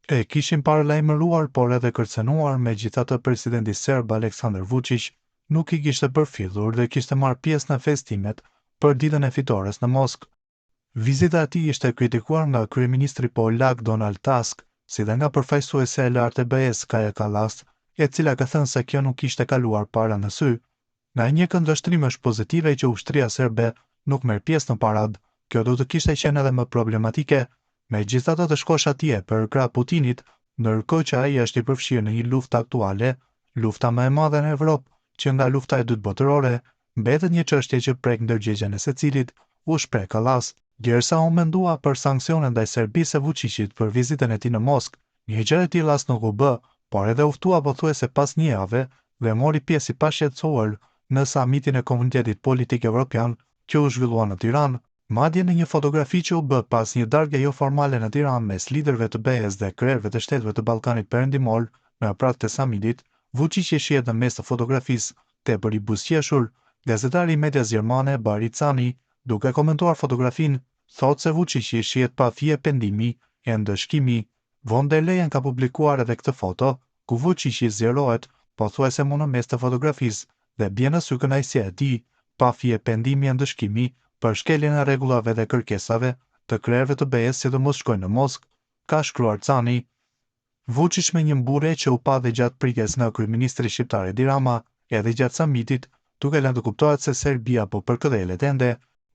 E kishin paralajmëruar por edhe kërcënuar, megjithatë presidenti serb Aleksandar Vuçiq nuk i kishte përfillur dhe kishte marrë pjesë në festimet për ditën e fitores në Moskë. Vizita e tij ishte kritikuar nga kryeministri polak Donald Tusk, si dhe nga përfaqësuesja e lartë e BE-së Kaja Kallas, e cila ka thënë se kjo nuk kishte kaluar para në sy. Nga një këndvështrim është pozitive që ushtria serbe nuk merr pjesë në paradë, kjo do të kishte qenë edhe më problematike. Megjithatë të shkosh atje përkrah Putinit, ndërkohë që ai është i përfshirë në një luftë aktuale, lufta më e madhe në Evropë që nga Lufta e Dytë Botërore, Mbetet një çështje që prek ndërgjegjen e secilit, u shpreh Kallas. Gjersa u mendua për sanksione ndaj Serbisë e Vuçiqit për vizitën e tij në Moskë, një gjë e tillë as nuk u bë, por edhe u ftua pothuajse pas një jave dhe mori pjesë i pashqetësuar në samitin e Komunitetit Politik Evropian që u zhvillua në Tiranë. Madje në një fotografi që u bë pas një darke joformale në Tiranë mes liderëve të BE-së dhe krerëve të shteteve të Ballkanit Perëndimor në prag të samitit, Vuçiqi shihet në mes të fotografisë tepër i buzëqeshur. Gazetari i medias gjermane, Bahri Cani, duke komentuar fotografinë, thotë se Vuçiqi shihet pa fije pendimi e ndëshkimi. Von der Leyen ka publikuar edhe këtë foto, ku Vuçiqi zgjerohet pothuajse mu në mes të fotografisë dhe bie në sy kënaqësia e tij, pa fije pendimi e ndëshkimi për shkeljen e rregullave dhe kërkesave të krerëve të BE-së që të mos shkojnë në Moskë, ka shkruar Cani. Vuçiq me një mburrje që u pa dhe gjatë pritjes nga kryeministri shqiptar Edi Rama, edhe gjatë samitit, duke lënë të kuptohet se Serbia po përkëdhelet ende.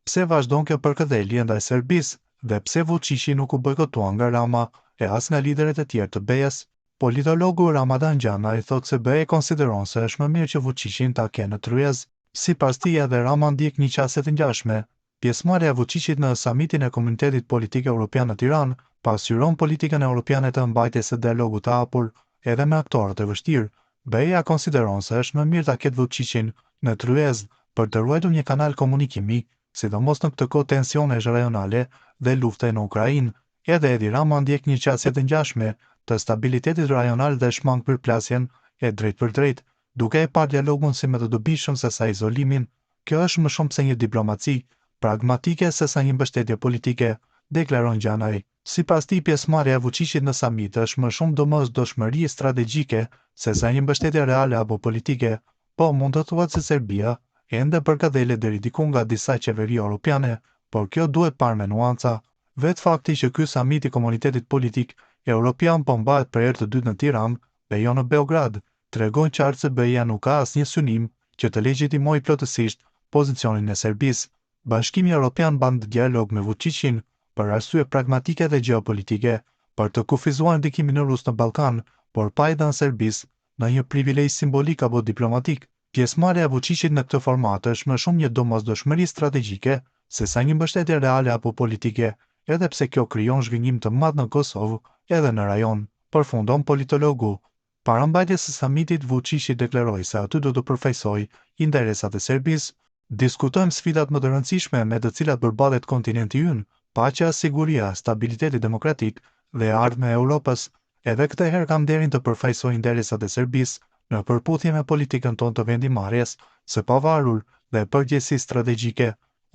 Pse vazhdon kjo përkëdhelje ndaj Serbisë dhe pse Vuçiqi nuk u bojkotua nga Rama e as nga liderët e tjerë të BE-së? Politologu Ramadan Gjanaj thotë se BE konsideron se është më mirë që Vuçiqin ta kenë në tryezë. Sipas tij edhe Rama ndjek një qasje të ngjashme, Pjesëmarrja e Vuçiqit në Samitin e Komunitetit Politik Europian në Tiranë pasqyron politikën europiane të mbajtjes së dialogut të hapur edhe me aktorët e vështirë. BE-ja konsideron se është më mirë ta ketë Vuçiqin në tryezë për të ruajtur një kanal komunikimi, sidomos në këtë kohë tensionesh rajonale dhe lufte në Ukrainë. Edhe Edi Rama ndjek një qasje të ngjashme të stabilitetit rajonal dhe shmang përplasjen e drejtpërdrejtë, duke e parë dialogun si më të dobishëm sesa izolimin. Kjo është më shumë se një diplomaci pragmatike sesa një mbështetje politike, deklaron Gjanaj. Sipas tij, pjesëmarrja e Vuçiqit në samit është më shumë domosdoshmëri strategjike sesa një mbështetje reale apo politike. Po, mund të thuhet se Serbia ende përkëdhelet deri diku nga disa qeveri europiane, por kjo duhet parë me nuanca. Vetë fakti që ky samit i Komunitetit Politik Europian po mbahet për herë të dytë në Tiranë dhe jo në Beograd, tregon qartë se BE-ja nuk ka asnjë synim që të legjitimojë plotësisht pozicionin e Serbisë. Bashkimi Europian mban dialog me Vuçiqin për arsye pragmatike dhe gjeopolitike, për të kufizuar ndikimin rus në Ballkan, por pa i dhënë Serbisë ndonjë privilegj simbolik apo diplomatik. Pjesëmarrja e Vuçiqit në këtë format është më shumë një domosdoshmëri strategjike sesa një mbështetje reale apo politike, edhe pse kjo krijon zhgënjim të madh në Kosovë edhe në rajon, përfundon politologu. Para mbajtjes së samitit, Vuçiqi deklaroi se aty do të përfaqësojë interesat e Serbisë. Diskutojmë sfidat më të rëndësishme me të cilat përballet kontinenti ynë, paqja, siguria, stabiliteti demokratik dhe e ardhmja e Europës. Edhe këtë herë kam nderin të përfaqësoj interesat e Serbisë në përputhje me politikën tonë të vendimmarrjes së pavarur dhe përgjegjësisë strategjike.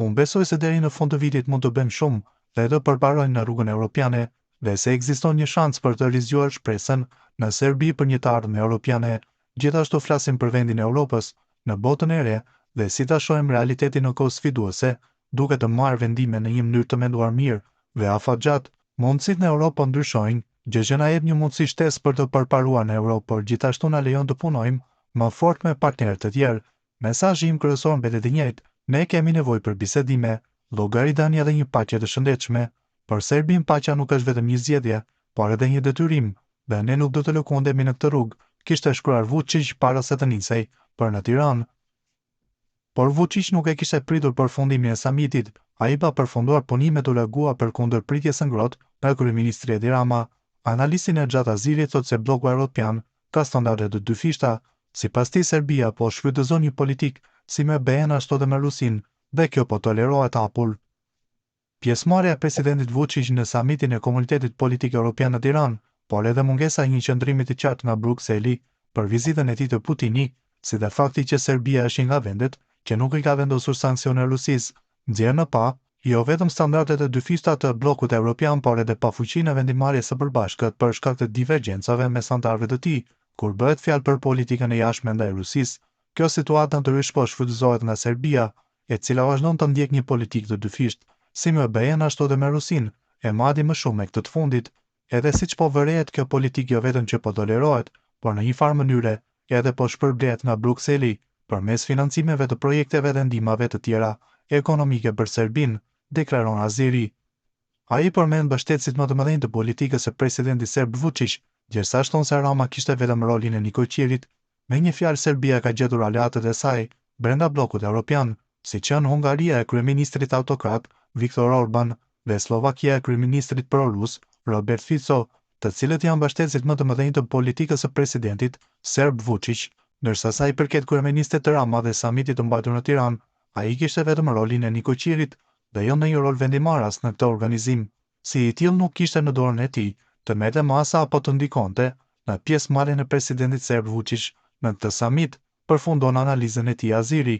Unë besoj se deri në fund të vitit mund të bëjmë shumë dhe të përparojmë në rrugën europiane dhe se ekziston një shans për të rizgjuar shpresën në Serbi për një të ardhme europiane. Gjithashtu flasim për vendin e Europës në botën e re dhe si ta shohim realitetin në kohë sfiduese, duke të marrë vendime në një mënyrë të menduar mirë dhe afatgjatë. Mundësitë në Europë po ndryshojnë, gjë që na jep një mundësi shtesë për të përparuar në Europë, por gjithashtu na lejon të punojmë më fort me partnerë të tjerë. Mesazhi im kryesor mbetet i njëjtë, ne kemi nevojë për bisedime, llogaridhënie dhe një paqe të shëndetshme. Për Serbinë paqja nuk është vetëm një zgjedhje, por edhe një detyrim, dhe ne nuk do të lëkundemi në këtë rrugë, kishte shkruar Vuçiq para se të nisej për në Tiranë. Por Vuçiq nuk e kishte pritur përfundimin e samitit, ai pa përfunduar punimet u largua përkundër pritjes së ngrohtë nga kryeministri Edi Rama. Analisti Nexhat Aziri thotë se blloku europian ka standarde të dyfishta. Sipas tij Serbia po shfrytëzon një politikë si me BE-në ashtu edhe me Rusinë dhe kjo po tolerohet hapur. Pjesëmarrja e presidentit Vuçiq në samitin e Komunitetit Politik Europian në Tiranë, por edhe mungesa e një qëndrimi të qartë nga Brukseli për vizitën e tij te Putini, si dhe fakti që Serbia është një nga vendet që nuk i ka vendosur sanksione Rusisë, nxjerr në pah. Jo vetëm standardet e dyfishta të bllokut evropian, por edhe pafuqinë e vendimmarrjes së përbashkët për shkak të divergjencave mes anëtarëve të tij, kur bëhet fjalë për politikën e jashtme ndaj Rusisë. Kjo situatë natyrisht po shfrytëzohet nga Serbia, e cila vazhdon të ndjekë një politikë të dyfishtë, si me BE-në ashtu edhe me Rusinë, e madje më shumë me këtë të fundit. Edhe siç po vërehet kjo politikë jo vetëm që po tolerohet, por në një farë mënyre edhe po shpërblehet nga Brukseli përmes financimeve të projekteve dhe ndihmave të tjera ekonomike për Serbinë, deklaron Aziri. Ai përmend mbështetësit më të mëdhenj të politikës së presidentit serb Vuçiq, gjersa shton se Rama kishte vetëm rolin e nikoqirit. Me një fjalë Serbia ka gjetur aleatët e saj brenda bllokut europian, siç janë Hungaria e kryeministrit autokrat Viktor Orban dhe Sllovakia e kryeministrit pro-rus Robert Fico, të cilët janë mbështetësit më të mëdhenj të politikës së presidentit serb Vuçiq. Ndërsa sa i përket kryeministrit Rama dhe samitit të mbajtur në Tiranë, ai kishte vetëm rolin e nikoqirit dhe jo ndonjë rol vendimmarrës në këtë organizim. Si i tillë nuk kishte në dorën e tij të merrte masa apo të ndikonte në pjesëmarrjen e presidentit serb Vuçiq në këtë samit, përfundon analizën e tij Aziri.